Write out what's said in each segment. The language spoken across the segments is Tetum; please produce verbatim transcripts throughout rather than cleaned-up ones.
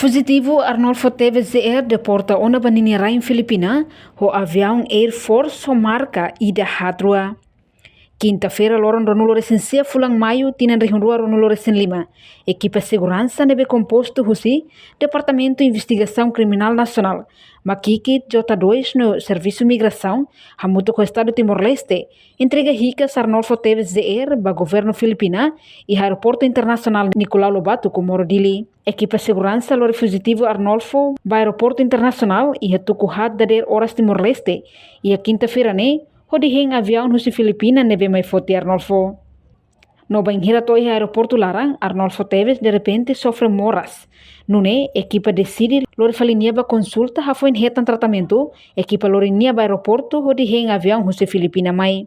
Fujitivu Arnolfo Teves Jr deporta ona ba ninia rain Filipina ho aviaun Air Force ho marka ida haat rua. Kinta-feira, loron ruanulu-resin-sia fulan Maiu, tinan rihun rua ruanulu-resin-lima, ekipa seguransa ne'ebé kompostu husi Departamentu Investigasaun Kriminál Nasionál, Makikit, J dois no Servisu Migrasaun, hamutuk ho Estadu Timor-Leste, entrega hikas Arnolfo Teves Jr ba governu Filipina iha Aeroportu Internasionál Nicolau Lobato Comoro, Dili. Ekipa seguransa lori fujitivu Arnolfo ba Aeroportu Internasionál iha tuku haat dadeer oras Timor-Leste, iha kinta-feira ne'e, hodi hein aviaun husi Filipina ne'ebé mai foti Arnolfo. No bainhira to'o iha aeroportu laran, Arnolfo Teves derrepente sofre moras. Nune'e, ekipa deside lori fali nia ba konsulta, hafoin hetan tratamentu, ekipa lori nia ba aeroportu hodi hein aviaun husi Filipina mai.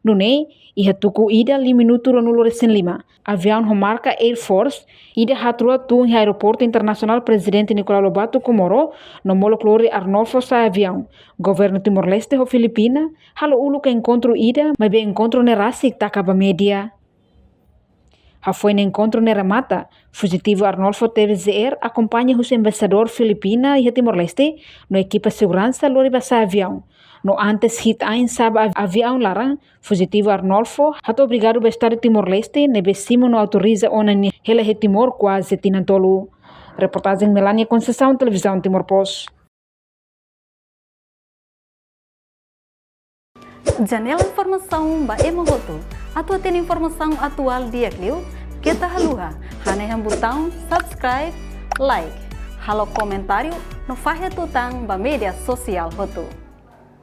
Nune'e, iha tuku ida liu minutu ruanulu-resin-lima, aviaun ho marka Air Force ida haat rua tun iha Aeroportu Internasionál Prezidente Nicolau Lobato Comoro, no molok lori Arnolfo sa'e aviaun. Governu Timor-Leste ho Filipina halo uluk enkontru ida, maibé enkontru ne'e rasik taka ba média. Hafoin enkontru ne'e remata, fujitivu Arnolfo Teves Jr akompaña husi embaixadór Filipina iha Timor-Leste no ekipa seguransa lori ba sa'e aviaun. No antes hi'it ain sa'e ba av-, aviaun laran, fujitivu Arnolfo hato'o obrigadu ba Estadu Timor-Leste ne'ebé simu no autoriza ona nia hela iha Timor kuaze tinan tolu. Reportajen Melania Conceição, Televizaun Timor Post. Janela informasaun ba ema hotu. Atu hatene informasaun atuál di'ak liu, keta haluha hanehan butaun subscribe, like, halo komentáriu no fahe tutan ba média sosiál hotu.